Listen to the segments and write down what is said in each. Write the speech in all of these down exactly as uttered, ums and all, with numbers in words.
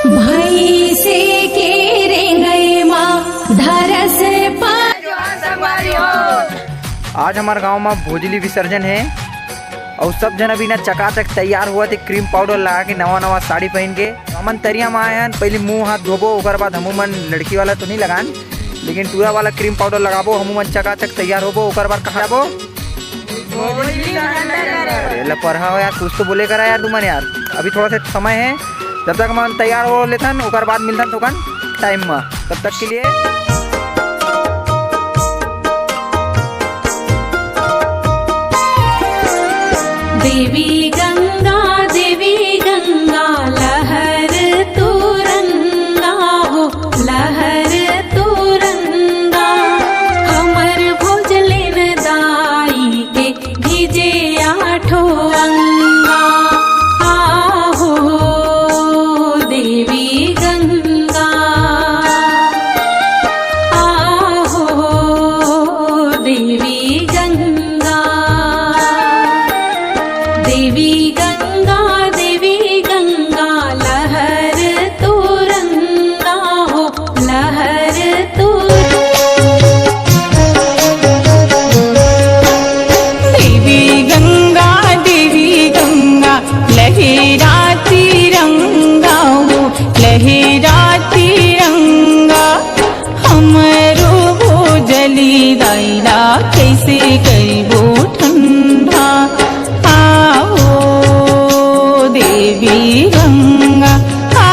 भैंसे के रेंगई मा धरस पर। आज हमार गांव मा भोजली विसर्जन हे अउ सब झन अभी ना चकाचक तैयार होवत हे, क्रीम पाउडर लगा के, नवा नवा साड़ी पहिन के। हमन तरिया मा आए हन, पहिली मुंह हाथ धोबो, ओकर बाद हमू मन लड़की वाला तो नहीं लगान, लेकिन टूरा वाला क्रीम पाउडर लगाबो, हमू मन चकाचक तैयार होबो, ओकर बाद कहाँ जाबो? अरे लपरहा हो यार, कुछ तो बोले करा यार तुमन यार, अभी थोड़ा सा समय है, जब तक हमन तैयार हो लेथन ओकर बाद मिलथन थोकन टाइम मा, तब तक के लिए। देवी गंगा, देवी गंगा, लहर तुरंगा हो, लहर तुरंगा। हमर भोजलेन दाई के भीजे आठो अंगा। आहो देवी गंगा, आहो देवी गंगा, देवी गंगा, देवी गंगा, लहर तुरंगा हो, लहर तुरंगा। देवी गंगा, देवी गंगा, लहरा तिरंगा हो, लहरा तिरंगा। हमरो भोजली दाई ला कैसे करिबो ठंडा। आहो देवी गंगा, आ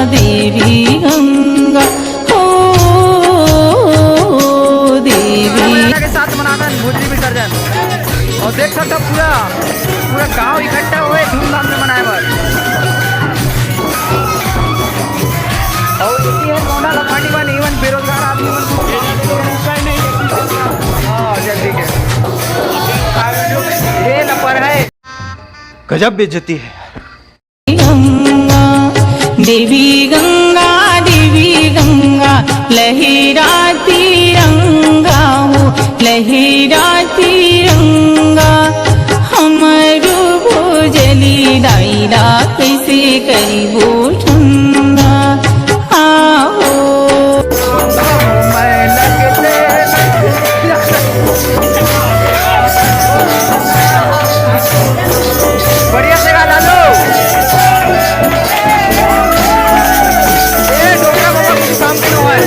देवी गंगा, ओ देवी। के साथ मनाथन भोजली विसर्जन। अउ देख सकथव पूरा, पूरा गांव इकट्ठा होए धूमधाम से मनाए बर। अउ इसी है कोना लफाटी मन, इवन बेरोजगार आदमी मन। हाँ, जल्दी के। ये लपर है। गजब बेइज्जती है। गंगा, देवी गंगा, देवी गंगा, लहरा तिरंगा हो, लहरा तिरंगा। हमरो भोजली दाई ला कैसे करिबो ठंडा। आहो। बढ़िया से गा लालू। ए, डोकरा बाबा, कुछ काम के ना होय।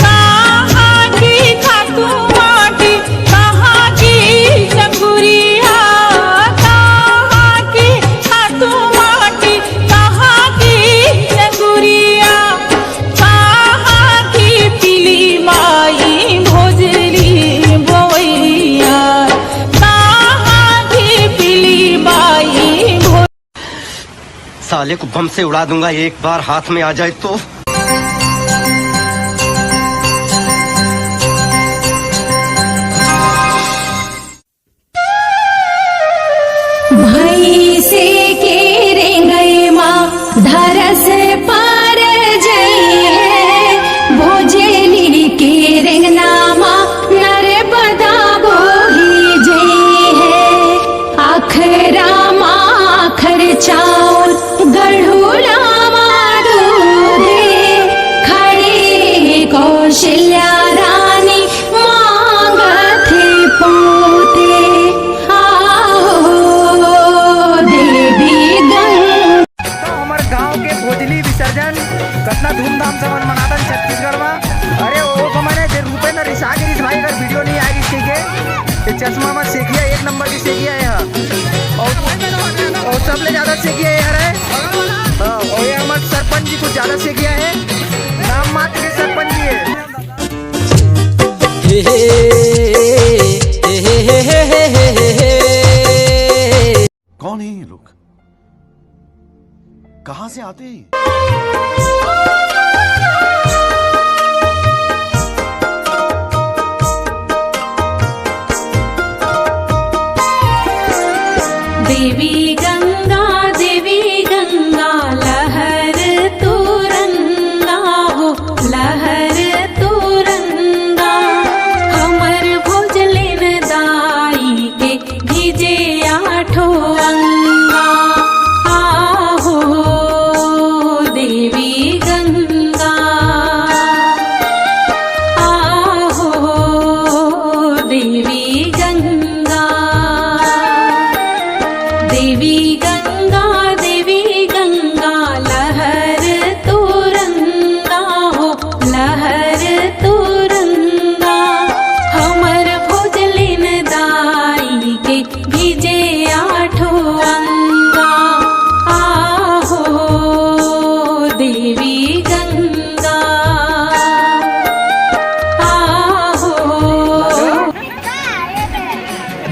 कहाँ की खातू माटी, कहाँ की जंगुरिया, कहाँ की खातू माटी, कहाँ की जंगुरिया, कहाँ की पीली माई भोजली बोवैया, कहाँ की पीली माई भो- साले को बम से उड़ा दूंगा, एक बार हाथ में आ जाए तो। भैंसे के रेंगई मा धरस पर जइहे, भोजली के रेंगना मा नर्मदा बोही जइहे। आखरा मा आखर चाउर गढ़ुरा मा दूधे, खड़े कौशल्या रानी मांगथे पूते। आहो देवी गंगा। तो हमर गांव के भोजली विसर्जन कतना धूमधाम से मन मनाथन छत्तीसगढ़ मा। अरे ओ समय ने जे रूपे न रिसा गिरिस भाई, अगर वीडियो नहीं आए गिस के, ये चश्मा मा सेकिया, एक नंबर की सेकिया है। और, और सबले ज्यादा सेकिया ये हरे। हाँ, और ये हमर सरपंच जी कुछ ज्यादा सेकिया है, नाम मात्र के सरपंच जी है। कौन है ये लोग, कहां से आते हैं? देवी गंगा, देवी गंगा, लहर तुरंगा हो, लहर तुरंगा। हमर भोजलेन दाई के भीजे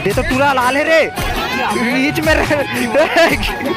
ये तो टूरा लाल है रे, बीच में रह-